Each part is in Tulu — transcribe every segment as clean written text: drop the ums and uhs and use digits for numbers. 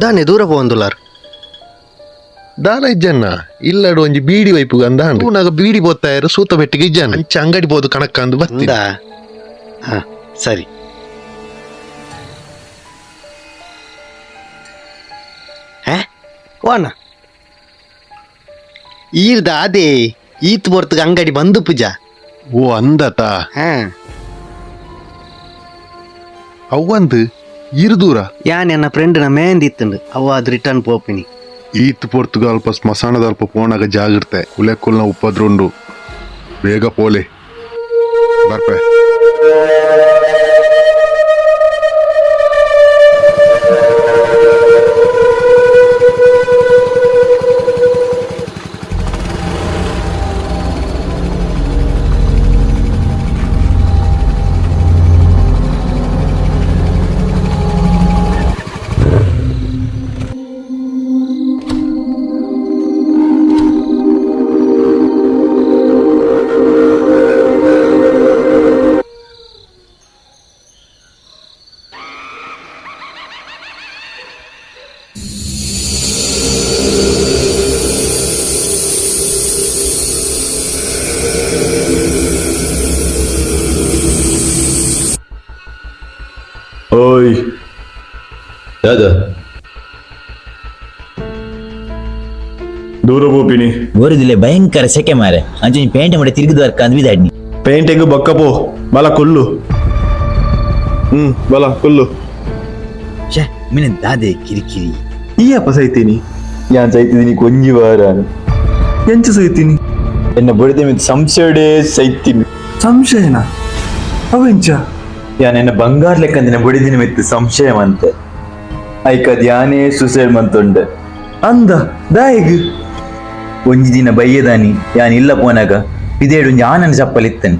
ದಾನೆ ದೂರ ಪೋಂದುಲಾರ್ ದಾಲ ಇಜ್ಜಣ್ಣ ಇಲ್ಲಡು ಒಂಜಿ ಬೀಡಿ ವೈಪು ಅಂದ ನಾಗ ಬೀಡಿ ಬೋತ್ತಾಯರು ಸೂತ ಬೆಟ್ಟಿಗೆ ಇಜ್ಜಾನ ಅಂಚ ಅಂಗಡಿ ಬೋದು ಕಣಕ್ಕ ಅಂದು ಬತ್ತಿ ಅಂದ ಹಾ ಸರಿ. ಹೇ ಓಣ ಈರ್ದ ಅದೇ ಈತ್ ಬೋರ್ತಗ ಅಂಗಡಿ ಬಂದು ಪೂಜಾ. ಓ ಅಂದತ. ಹಾ. ಅವ್ವಂದು ಇರುದೂರ. ಯಾನ್ ಎನ್ನ ಫ್ರೆಂಡ್ನ ಮೆಹಂದಿ ಇತ್ತಂಡು ಅವ ಅದು ರಿಟರ್ನ್ ಪೋಪಿನಿ. ಈತ್ ಪೊರ್ತುಗ ಅಲ್ಪ ಸ್ಮಶಾನದ ಅಲ್ಪ ಪೋನಾಗ ಜಾಗಿರ್ತೆ ಕುಲೆ ಕುಲ್ನ ಉಪದ್ರುಂಡು ಬೇಗ ಪೋಲೆ ಬರ್ಪೆ. ಓಯ್. ದಾದ? ದೂರ ಪೋಪಿನಿ. ಬೋರುದಿಲ್ಲ, ಭಯಂಕರ ಸೆಕೆ ಮಾರೆ. ಅಂಚೆ ಪೇಂಟೆ ಮಾಡಿ ತಿರುಗಿದ ವರ್ಕ ಅಂದ್ ಬಿದಾಡ್ನಿ. ಪೇಂಟಿಂಗ್ ಬೊಕ್ಕ ಪೋ, ಬಲ ಕೊಲ್ಲು. ಬಲ ಕೊಲ್ಲು. ಛೇ, ಮಿನ ದಾದೆ ಕಿರಿಕಿರಿ. ಈ ಅಪ್ಪ ಸೈತೀನಿ. ಯಾನ್ ಸೈತಿದ್ದೀನಿ ಕೊಂಜಿ ವಾರ. ಎಂಚ ಸೈತೀನಿ? ಎನ್ನ ಬುಡದೆ ಮಿತ್ ಸಂಶಯಡೇ ಸೈತೀನಿ. ಸಂಶಯನ? ಅವೆಂಚ? ಯಾನ್ ಎನ್ನ ಬಂಗಾರ ಲೆಕ್ಕಂದಿನ ಬುಡಿದಿನ ಮಿತ್ ಸಂಶಯ ಮಂತೆ ಐಕದ್ ಯಾನೇ ಸುಸೈಡ್ ಮಂತುಂಡೆ. ಅಂದ, ದಾಯಿಗ್? ಒಂಜಿ ದಿನ ಬಯ್ಯದಾನಿ ಯಾನ್ ಇಲ್ಲ ಪೋನಾಗ ಪಿದೇಡು ಒಂಜಿ ಆನನ್ ಚಪ್ಪಲ್ ಇತ್ತೇನೆ.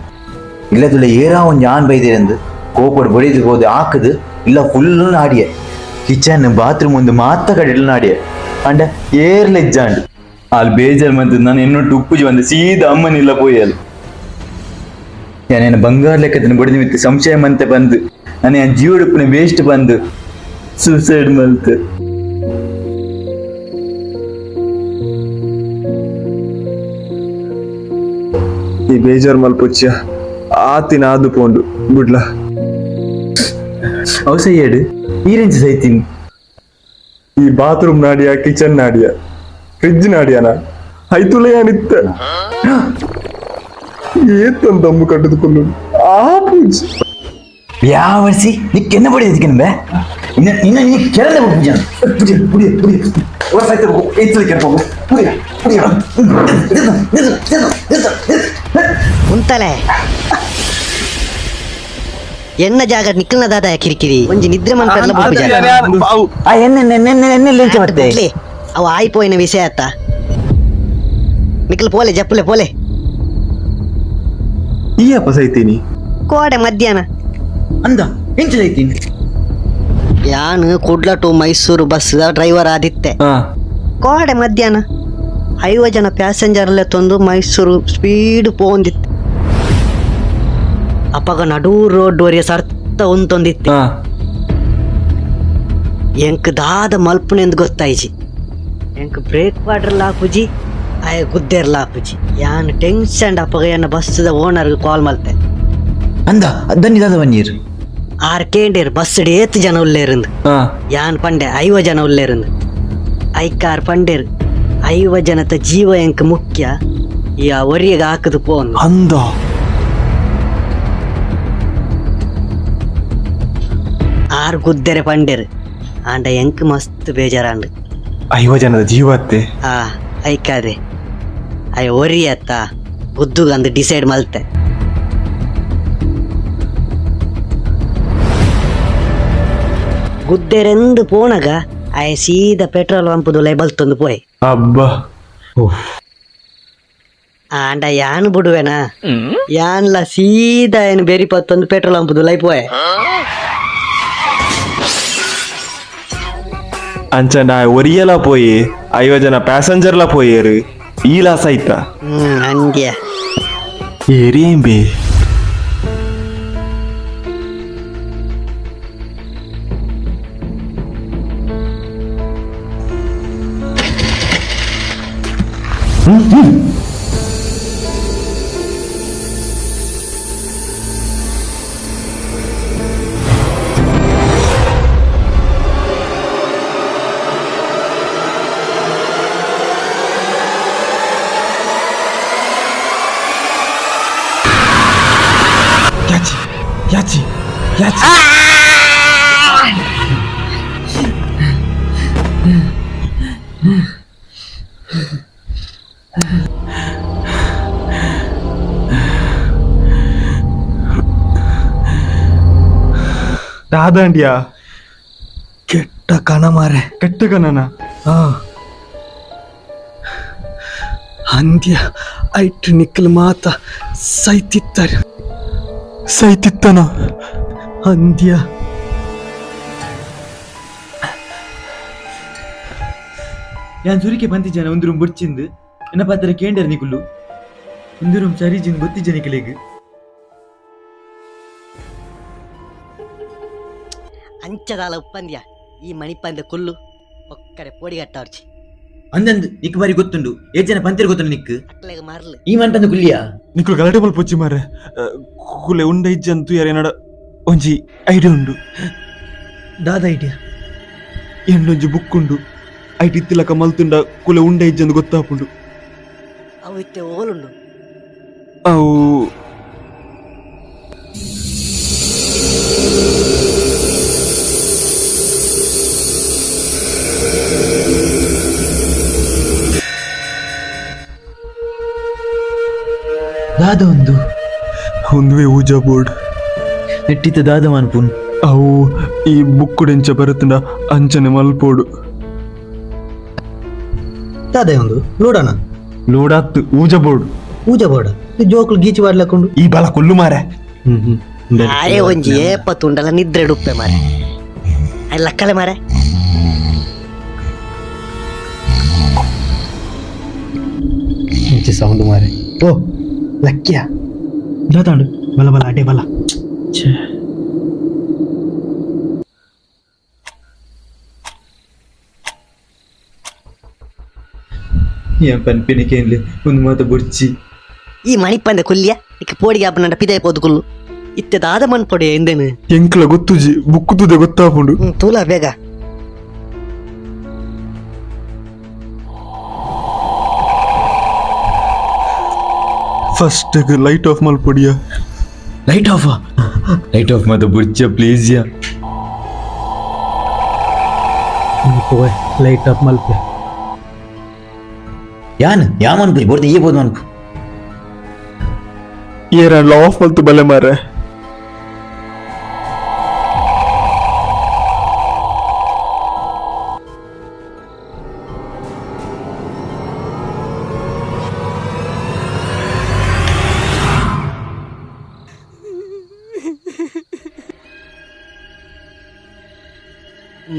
ಇಲ್ಲ ತುಳ ಏರಾ ಒಂಜಿ ಆನ್ ಬೈದಿರಂದು ಕೋಪಡ್ ಬಡಿದು ಹೋದ ಹಾಕದು ಇಲ್ಲ ಫುಲ್ ನಾಡಿಯ ಕಿಚನ್ ಬಾತ್ರೂಮ್ ಒಂದು ಮಾತ ಕಡೆ ನಾಡಿಯ ಅಂಡ ಏರ್ಲೆಜ್ಜಾಂಡ್ ಅಲ್ಲಿ ಬೇಜಾರ್ ಮಂತದ್ ನಾನು ಇನ್ನೊಟ್ಟು ಉಪ್ಪುಜಿ ಬಂದೆ ಸೀದಾ ಅಮ್ಮನಿಲ್ಲ ಪೋಯಲ್. ಯಾನೇನ ಬಂಗಾರ ಲೆಕ್ಕದನ್ನ ಬಡಿದ ಮಿತ್ತು ಸಂಶಯ ಮಂತೆ ಬಂದು ನಾನು ಯಾನ್ ಜೀವಡುಪ್ಪುನ ವೇಸ್ಟ್ ಬಂದು ಸೂಸೈಡ್ ಮಲ್ತೆ. ಈ ಬೇಜಾರ್ ಮಲ್ಪೊಚ್ಚಿಯ, ಆತಿನ ಆದು ಪೋಂಡು ಬುಡ್ಲ. ಅವು ಸೈಯಡು ಈರೆಂಚ ಸೈತೀನಿ? ಈ ಬಾತ್ರೂಮ್ ನಾಡಿಯ, ಕಿಚನ್ ನಾಡಿಯ, ಫ್ರಿಜ್ ನಾಡಿಯನ ಐತುಲೆ ಯಾನಿತ್ತ ಏತನ್ ದಮ್ಮು ಕಟ್ಟುದುಕೊಳ್ಳು ಆ ಪೂಜ್. ಯಾವರ್ಸಿ ನಿಕ್ಕೆನ್ನ ಬಡಿದ ಬೇ ಇನ್ನ ಇನ್ನ ನೀ ಕೆಳನೆ ಪೂಜೆ ಪೂಜೆ ಪುಡಿ ಪುಡಿ ವರ್ಷ ಆಯ್ತು ಏತ್ಲಿ ಕೆರಪೋಗು ಪುಡಿ ಪುಡಿ. ಉಂತಲೆ ಎನ್ನ ಜಾಗ ನಿಕ್ಕಲ್ನ ದಾದ ಕಿರಿಕಿರಿ ಒಂಜಿ ನಿದ್ರೆ ಮನ್ಪೆರ್ಲ ಪೂಜೆ. ಆ ಎನ್ನೆ ಎನ್ನೆ ಎನ್ನೆ ಲೆಂಚ ಮತ್ತೆ. ಅವ ಆಯ್ಪೋಯಿನ ವಿಷಯ ಆತ. ನಿಕ್ಕಲ್ ಪೋಲೆ ಜಪ್ಪುಲೆ ಪೋಲೆ. ಈ ಅಪ್ಪ ಸೈತೀನಿ. ಕೋಡೆ ಮಧ್ಯಾಹ್ನ. ಅಂದ, ಎಂಚ ಐತೀನಿ? ಯಾನು Kudla to Mysuru bus driver ಆದಿತ್ತೆ. ಹಾ. ಕೋಡೆ ಮಧ್ಯಾಹ್ನ 50 ಜನ ಪ್ಯಾಸೆಂಜರ್ ತಂದು ಮೈಸೂರು ಸ್ಪೀಡ್ ಪೋಂದಿತ್ತು. ಅಪ್ಪಗ ನಡು ರೋಡ್ ವರೆಗೆ ಸರ್ತ ಉಂತೊಂದಿತ್ತು. ಹಾ. ಎಂಕ್ ದಾದ ಮಲ್ಪನೆಂದು ಗೊತ್ತಾಯ್ಜಿ. ಎಂಕ್ ಬ್ರೇಕ್ ಪಾಡ್ರಲ್ಲ ಆಪುಜಿ, ಆಯ ಗುದ್ದೇರ್ಲ ಆಪುಜಿ. ಯಾನ್ ಟೆನ್ಷನ್ ಅಪ್ಪಗ ಎನ್ನ ಬಸ್ದ ಓನರ್ಗೆ ಕಾಲ್ ಮಲ್ತೆ. ಅಂದ, ದನ್ನಿ ದಾದ ಬನ್ನೀರು. ಆರ್ ಕೇಂಡೇರ್ ಬಸ್ ಏತ್ ಜನ ಉಲ್ಲೇರಿಂದು. ಹಾ. ಯಾನ್ ಪಂಡೆ 50 ಜನ ಉಲ್ಲೇರಿಂದು. ಐಕಾರ್ ಪಂಡೇರ್ 50 ಜನತ ಜೀವ ಎಂಕ್ ಮುಖ್ಯ, ಈ ಆ ಒರಿಯಗ ಹಾಕದು ಪೋನ್. ಅಂದ. ಆರ್ ಗುದ್ದೆರೆ ಪಂಡೇರ್ ಆಂಡ ಎಂಕ್ ಮಸ್ತ್ ಬೇಜಾರಾಂಡ್. 50 ಜನದ ಜೀವತ್ತೆ. ಆ ಐಕಾದೆ ಅಯ್ಯ ಒರಿಯತ್ತ ಗುದ್ದುಗಂದು ಡಿಸೈಡ್ ಮಲ್ತೆ. ಗುದ್ದೆರೆಂದು ಪೋಣಗ ಆಯ ಸೀದಾ ಪೆಟ್ರೋಲ್ ಪಂಪುದುಲೈ ಬಲ್ತೊಂದು ಪೋಯ್. ಅಬ್ಬಾ. ಆಂಡ ಯಾನ್ ಬುಡುವೆನಾ? ಯಾನ್ಲ ಸೀದಾ ಏನು ಬೆರಿ ಪತ್ತೊಂದು ಪೆಟ್ರೋಲ್ ಪಂಪುದುಲೈ ಪೋಯೆ. ಅಂಚಂಡ ಒರಿಯಲ ಪೋಯಿ, 50 ಜನ ಪ್ಯಾಸೆಂಜರ್ಲ ಪೋಯೇರು, ಈ ಲಾಸ್ ಆಯ್ತಾ? ಹಂಗೆ. ಏರಿಯಂಬಿ. ಯಾಚಿ ಯಾಚಿ ಯಾಚಿ. ದಾದಾಂಡಿಯಾ? ಕೆಟ್ಟ ಕಣ ಮಾರೆ. ಕೆಟ್ಟ ಕಣನ? ಆ ಅಂತ್ಯ ಐಟ್ ನಿಕ್ಕಲ್ ಮಾತ ಸೈತಿತ್ತಾರೆ. ಸೈತಿತ್ತನ? ಅಂತ್ಯ. ಯಾನ್ ಸುರಿಕೆ ಬಂತಿಜ್ಜನ ಒಂದು ರೂಮ್ ಬುಡ್ಚಿಂದು ಎನ್ನ ಪಾತ್ರ ಕೇಂಡರ್ ನಿಕುಲ್ಲು ಒಂದು ರೂಮ್ ಸರಿ ಜಿನ್ ಗೊತ್ತಿಜ್ಜ ನಿಕುಲೆಗ್. ಅಂಚದಾಲ ಉಪ್ಪಂದ್ಯ ಈ ಮಣಿಪಂದ ಕುಲ್ಲು ಒಕ್ಕಡೆ ಪೋಡಿಗಟ್ಟವರ್ಚಿ. ಅಂದಂದು ನಿಕ್ ಬಾರಿ ಗೊತ್ತುಂಡು, ಏತ್ ಜನ ಪಂತೆರ್ ಗೊತ್ತುಂಡು ನಿಕ್? ಅಕ್ಲೆಗ್ ಮರ್ಲು. ಈ ಮಂಟಂದು ಕುಲ್ಲಿಯಾ. ನಿಕುಲು ಗಲಾಟೆ ಮಲ್ಪೊಚ್ಚಿ ಮಾರೆ. ಕುಲೆ ಉಂಡ ಇಜ್ಜಂತು ತೂಯರೆ ಎನ್ನಡ ಒಂಜಿ ಐಡಿಯಾ ಉಂಡು. ದಾದ ಐಡಿಯಾ? ಎಂಡೊಂಜಿ ಬುಕ್ ಉಂಡು, ಐಟ್ ಇತ್ತಿಲಕ ಮಲ್ತುಂಡ ಕುಲೆ ಉಂಡ ಇಜ್ಜಂದು ಗೊತ್ತಾಪುಂಡು. ಅವು ಇತ್ತೆ ಓಲುಂಡು? ಅವು ದಾದ ಒಂದು? ಒಂದುವೆ ಊಜಾ ಬೋರ್ಡ್. ನೆಟ್ಟಿತ ದಾದ ಮನ್ಪುನ್? ಅವು ಈ ಬುಕ್ ಎಂಚ ಬರುತ್ತುಂಡ ಅಂಚನೆ ಮಲ್ಪೋಡು. ದಾದ ಒಂದು ನೋಡೋಣ. ಲೋಡಾತ್ ಊಜಾ ಬೋರ್ಡ್. ಪೂಜಾ ಬೋರ್ಡ್ ಈ ಜೋಕುಲು ಗೀಚಿ ಬಾಡ್ಲಕೊಂಡು. ಈ ಬಲ ಕೊಲ್ಲು ಮಾರೆ. ಹ್ಮ್ ಹ್ಮ್. ಆಯೆ ಒಂಜಿ ಏಪ ತುಂಡಲ ನಿದ್ರೆ ಡುಪ್ಪೆ ಮಾರೆ, ಅಯ್ ಲಕ್ಕಲೆ ಮಾರೆ. ಸೌಂಡ್ ಮಾರೆ. ಓ ಲಕ್ಕಿಯ. ದಾದಾಂಡು? ಬಲ ಬಲ ಅಡ್ಡೆ ಬಲ. ಏನ್ ಪನ್ಪಿನಿಕೇನ್ಲೆ, ಒಂದು ಮಾತ ಬುಡ್ಚಿ. ಈ ಮಣಿಪಂದ ಕುಲ್ಲಿಯ ಇಕ್ಕ ಪೋಡಿಗೆ ಅಪ್ಪನಂಡ ಪಿದಾಯಿ ಪೋದು ಕುಲ್ಲು ಇತ್ತೆ ದಾದ ಮನ್ಪೊಡೆ ಎಂದೇನು? ಎಂಕ್ಲ ಗೊತ್ತುಜಿ, ಬುಕ್ ತುದೆ ಗೊತ್ತಾಪುಂಡು. ಹ್ಮ್, ತೂಲ ಬೇಗ. First light off ಮಲ್ಪೊಡಿಯ. Light off, light off ಮಾತ ಬುಡ್ಚ please yeah. Light off ಮಲ್ಪೆ. ಯಾನ್ ಯಾ ಮನ್ಪುಜಿ ಬೋರ್ದ ಈ ಬೋದು ಮನ್ಪು. ಏರಲ್ಲ ಆಫ್ ಮಲ್ತು ಬಲೆ ಮಾರೆ.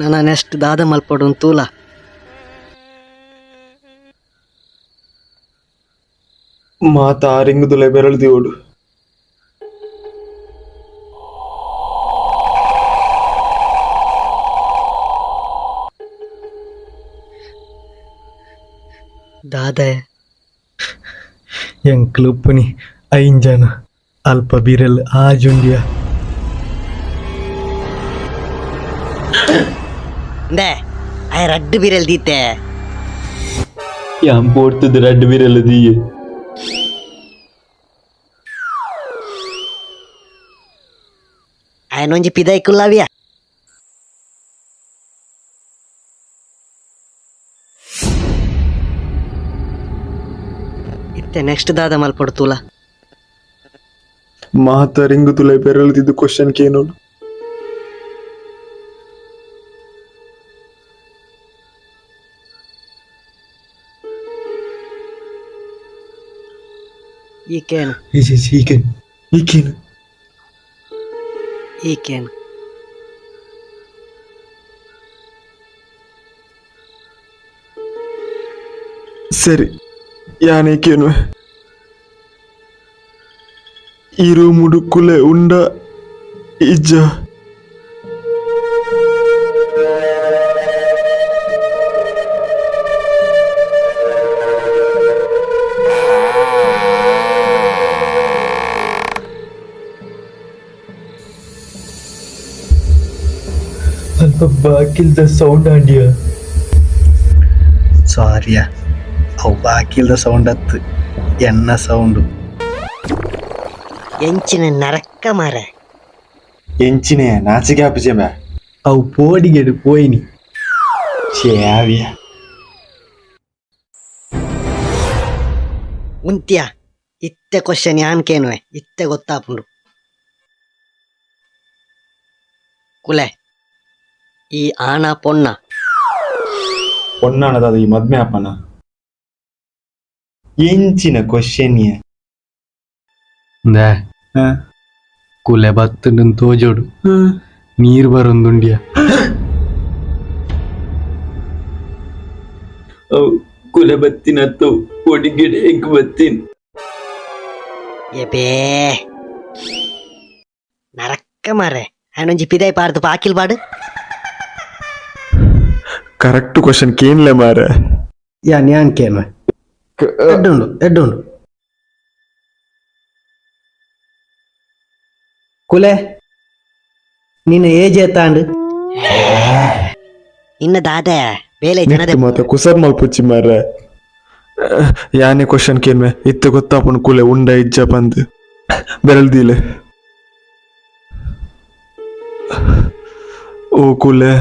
ನನ್ನ ನೆಕ್ಸ್ಟ್ ದಾದ ಮಲ್ಪೊಡು ತೂಲ. ಮಾತ ರಿಂಗುದುಲೆ ಬೆರಳು ದಿವೋಡು. ದಾದ? ಎಂಕ್ಲು ಉಪ್ಪುನಿ ಐನ್ ಜನ, ಅಲ್ಪ ಬಿರಲ್ ಆಜುಂಡಿಯ. ಇಂದೆ ಆಯ್ ರಡ್ಡು ಬೀರಲ್ ದೀತೆ. ಯಾನ್ ಪೋಡ್ತದ ರಡ್ಡ್ ಬಿರಲ್ಲ ದೀಯೆ. ಆಯನೊಂಜಿ ಪಿದಾಯಿ ಕುಲ್ಲಾವಿಯ. ಇತ್ತೆ ನೆಕ್ಸ್ಟ್ ದಾದ ಮಲ್ಪೊಡು ತೂಲ. ಮಾತ ರಿಂಗುದುಲೆ ಬೆರಳು ದಿದ್ದು ಕ್ವಶನ್ ಕೇನೋಡು. ಈಕೇನು? ಈಕೇನು ಈಕೇನು? ಈಕೇನು? ಸರಿ, ಯಾನೇಕೇನು ಈ ರೂಮುಡು ಕುಲೆ ಉಂಡ ಇಜ್ಜ? ಬಾಕಿಲ್ದ ಸೌಂಡ್ ಆಂಡಿಯ. ಸಾರಿಯ, ಅವು ಬಾಕಿಲ್ದ ಸೌಂಡ್ ಅತ್ತು, ಎನ್ನ ಸೌಂಡು. ಎಂಚಿನ ನರಕ್ಕ ಮಾರ. ಎಂಚಿನೆ ನಾಚಿಕೆ ಆಪುಜೆ. ಅವು ಪೋಡಿಗೆಡು ಪೋಯಿನಿ. ಛೇ. ಉಂತ್ಯ, ಇತ್ತೆ ಕ್ವಶನ್ ಯಾನ್ ಕೇನುವೆ, ಇತ್ತೆ ಗೊತ್ತಾಪುಂಡು. ಕುಲೆ, ಈ ಆಣ ಪೊಣ್ಣ? ಪೊಣ್ಣಾಣದ ಈ ಮದ್ಮೆ ಅಪ್ಪನ? ಎಂಚಿನ ಕ್ವಶನ್? ಇಂದೇ, ಕುಲೆ ಬತ್ತುಂಡು ತೋಜೋಡು, ನೀರು ಬರೊಂದುಂಡಿಯ. ಕುಲೆ ಬತ್ತಿನತ್ತು, ಪೋಡಿಗೆಡು ಎಂಕ್ ಬತ್ತಿನ್. ಎಬೇ, ನರಕ್ಕ ಮಾರೆ. ಆಯನೊಂಜಿ ಪಿದಾಯಿ ಪಾಡ್ದು ಬಾಕಿಲ್ ಪಾಡು. ಕರೆಕ್ಟ್ ಕ್ವಶನ್ ಕೇನ್ಲೆ ಮಾರೆ. ಯಾನ್ ಯಾನ್ ಕೇನುವೆ. ಎಡ್ಡುಂಡು, ಎಡ್ಡುಂಡು. ಕುಲೆ, ನಿನ್ನ ಏಜ್ ಎತ್ತಾಂಡು? ನಿನ್ನ ದಾದ ಬೇಲೆ ಜನದ. ಮಾತ ಕುಸರ್ ಮಲ್ಪುಚ್ಚಿ ಮಾರ್ರೆ. ಯಾನೆ ಕ್ವಶನ್ ಕೇನ್ವೆ, ಇತ್ತೆ ಗೊತ್ತಾಪುಂಡು ಕುಲೆ ಉಂಡ ಇಜ್ಜ ಪಂದ್. ಬೆರಳ್ದೀಲೆ. ಓ ಕುಲೆ,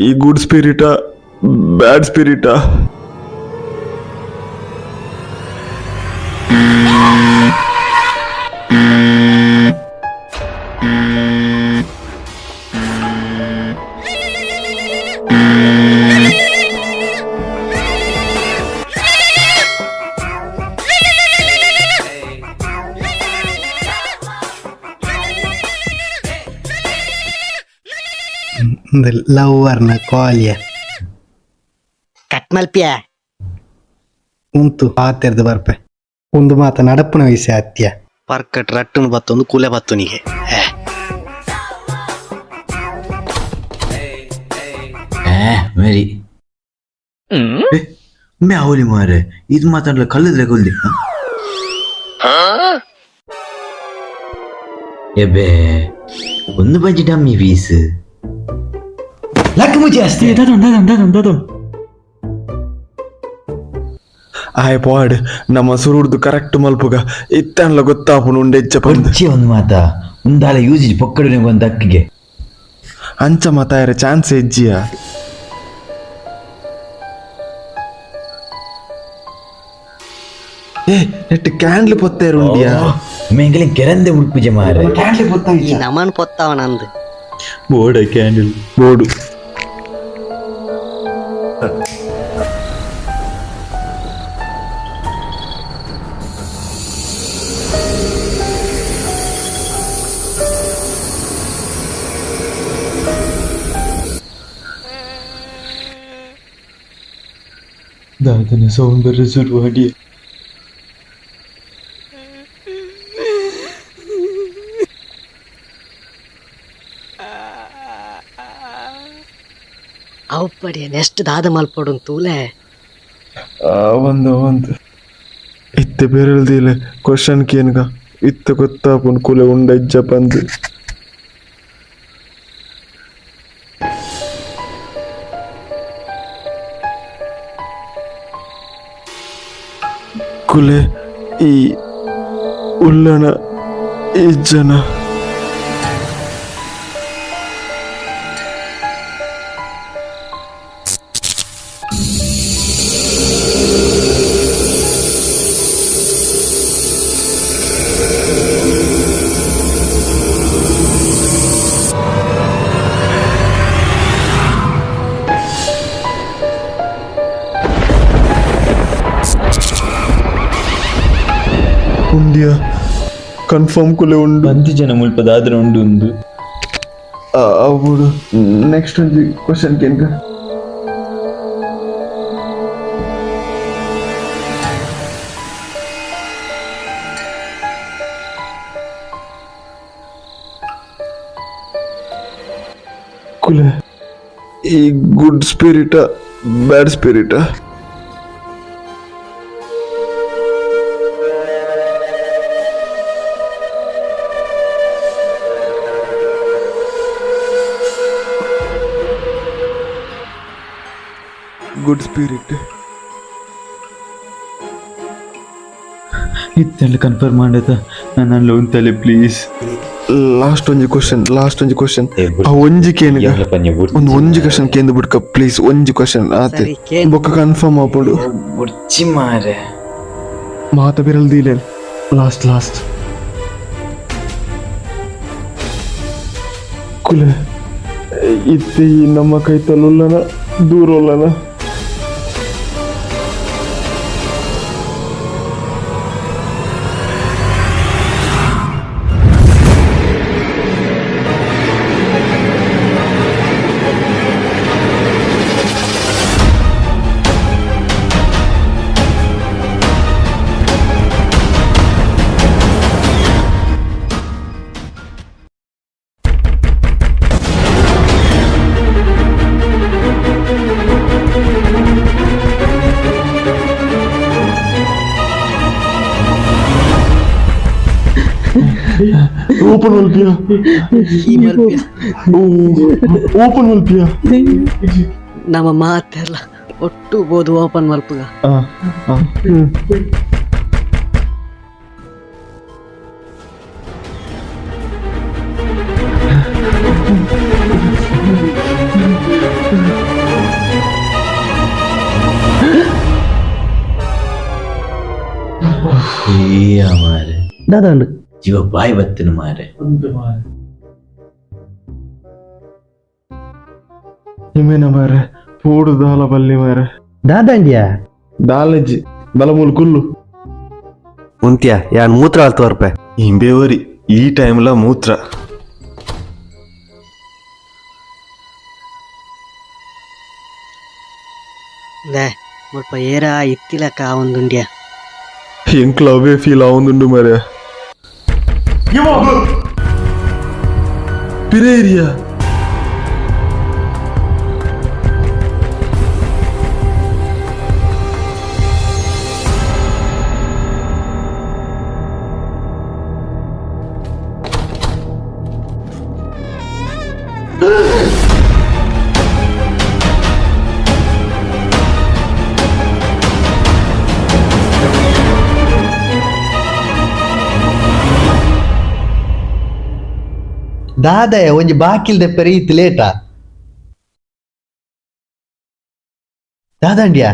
ಈ ಗುಡ್ ಸ್ಪಿರಿಟಾ, ಬ್ಯಾಡ್ ಸ್ಪಿರಿಟಾ? ಲವ್ವರ್ನ ಕಾಲಿಯ. ಕಟ್ ಮಲ್ಪಿಯ. ಉಂತು, ಪಾತೆರ್ದು ಬರ್ಪೆ. ಒಂದು ಮಾತ ನಡಪುನ ವಿಷಯ ಅತ್ಯ. ಪರ್ಕಟ್ ರಟ್ಟುನು ಬತ್ತೊಂದು ಕುಲೆ ಬತ್ತುನಿಗೆ. ಮೇರಿ ಮೇ ಅವಲಿ ಮಾರೆ, ಇದು ಮಾತಾಡ್ಲ ಕಲ್ಲದ್ರೆ ಕೊಲ್ದಿ. ಎಬೆ, ಒಂದು ಬಜ್ಜಿ ಡಮ್ಮಿ ಪೀಸ್ ಲಕ್ ಮುಜಿ ಅಷ್ಟೇ. ಆಯ್ ಪಾಡ್, ನಮ್ಮ ಸುರುಡ್ದು ಕರೆಕ್ಟ್ ಮಲ್ಪುಗ. ಇತ್ತನ್ಲ ಗೊತ್ತಾಪುಂಡು ಉಂಡೆ ಇಜ್ಜ ಪಂದ್. ಒಚ್ಚಿ ಒಂದು ಮಾತಾ ಉಂದಾಲ ಯೂಸ್ ಪೊಕ್ಕಡು ಒಂದು ಅಕ್ಕಿಗೆ. ಅಂಚ ಮಾತಾಯರ ಚಾನ್ಸ್ ಇಜ್ಜಿಯ. ಏ, ನೆಟ್ ಕ್ಯಾಂಡ್ಲ್ ಪೊತ್ತೇರು ಉಂಡಿಯಾ? ಮೆಂಗಲಿನ್ ಕೆರಂದೆ ಉಡ್ಪುಜೆ ಮಾರೆ. ಈ ನಮನ್ ಪೊತ್ತವ ನಂದು. ಬೋಡ ಕ್ಯಾಂಡಲ್. ಬೋಡು. ದಾದನ ಸೌಂಡ್ ಬರ್ರೆ ಶುರು ಆಡಿ. ಅವಪ್ಪಡಿ, ನೆಕ್ಸ್ಟ್ ದಾದ ಮಲ್ಪೊಡು ತೂಲೆ. ಒಂದು ಒಂದು ಇತ್ತೆ ಬೆರಳ್ದಿಲ್ಲ. ಕ್ವಶನ್ ಕೇನ್ಗ, ಇತ್ತೆ ಗೊತ್ತಾಪುಂಡು ಕುಲೆ ಉಂಡ ಇಜ್ಜ ಪಂದ್. ಕುಲೆ, ಈ ಉಲ್ಲನ ಇಜ್ಜನ? ಉಂಡಿಯ, ಕನ್ಫರ್ಮ್ ಕುಲೆ ಉಂಡು. ಬಂದು ಜನ ಮುಲ್ಪ ದಾದ್ರ ಉಂಡು ಉಂದು. ಅವುಡು, ನೆಕ್ಸ್ಟ್ ಒಂಜಿ ಕ್ವಶನ್ ಕೇನ್ಗ. ಕುಲೆ, ಈ ಗುಡ್ ಸ್ಪಿರಿಟಾ, ಬ್ಯಾಡ್ ಸ್ಪಿರಿಟಾ? Good spirit. ಇತ್ತೆಲ್ಲ ಕನ್ಫರ್ಮ್ ಮಾಡದ ನನ್ನ ಲೋನ್ ತಲೆ ಪ್ಲೀಸ್. ಲಾಸ್ಟ್ ಒಂಜಿ ಕ್ವಶನ್, ಲಾಸ್ಟ್ ಒಂಜಿ ಕ್ವಶನ್. ಆ ಒಂಜಿ ಕೇನುಗ, ಒಂದು ಒಂಜಿ ಕ್ವಶನ್ ಕೇಂದು ಬಿಡ್ಕ ಪ್ಲೀಸ್, ಒಂಜಿ ಕ್ವಶನ್ ಆತೆ. ಸರಿ, ಕೇನ್. ಬೊಕ್ಕ ಕನ್ಫರ್ಮ್ ಆಪುಂಡು. ಬುಡ್ಚಿ ಮಾರೆ. ಮಾತ ಬಿರಲ್ ದೀಲೆ, ಲಾಸ್ಟ್ ಲಾಸ್ಟ್. ಕುಲೆ, ಇತ್ತೆ ಈ ನಮ್ಮ ಕೈತಲುಲ್ಲನ ದೂರ ಉಲ್ಲನ? ಓಪನ್ ಮಲ್ಪಿಯ? ಈ ಮಲ್ಪಿಯ. ಓಪನ್ ಮಲ್ಪಿಯ. ನಮ್ಮ ಮಾತೆಲ್ಲ ಒಟ್ಟು ಬೋದು ಓಪನ್ ಮಲ್ಪುಗ. ಮಾರೆ. ದಾದಾಂಡು? ಜೀವ ಬಾಯ್ ಬತ್ತಿನ ಮಾರೆ. ನಿಮೇನ ಮಾರೆ, ಪೋಡು ದಾಲ ಬಲ್ಲಿ ಮಾರೆ. ದಾದಾಂಡ್ಯಾ? ದಾಲಜಿ ಬಲಮೂಲ್ ಕುಲ್ಲು. ಉಂತ್ಯಾ, ಯಾನ್ ಮೂತ್ರ ಆಲ್ತು ಬರ್ಪೆ. ಇಂಬೇವರಿ ಈ ಟೈಮ್ಲ ಮೂತ್ರ. ಲೇ, ಮುಲ್ಪ ಏರಾ ಇತ್ತಿಲಕ್ಕ ಒಂದುಂಡ್ಯಾ. ಎಂಕ್ಲ ಅವೇ ಫೀಲ್ ಆವೊಂದುಂಡು ಮಾರ್ಯ. ಪಿರೇರಿಯಾ. ದಾದಯ, ಒಂಜಿ ಬಾಕಿಲ್ ದೆಪ್ಪರೆ ಈತ್ ಲೇಟಾ? ದಾದಾಂಡ್ಯಾ?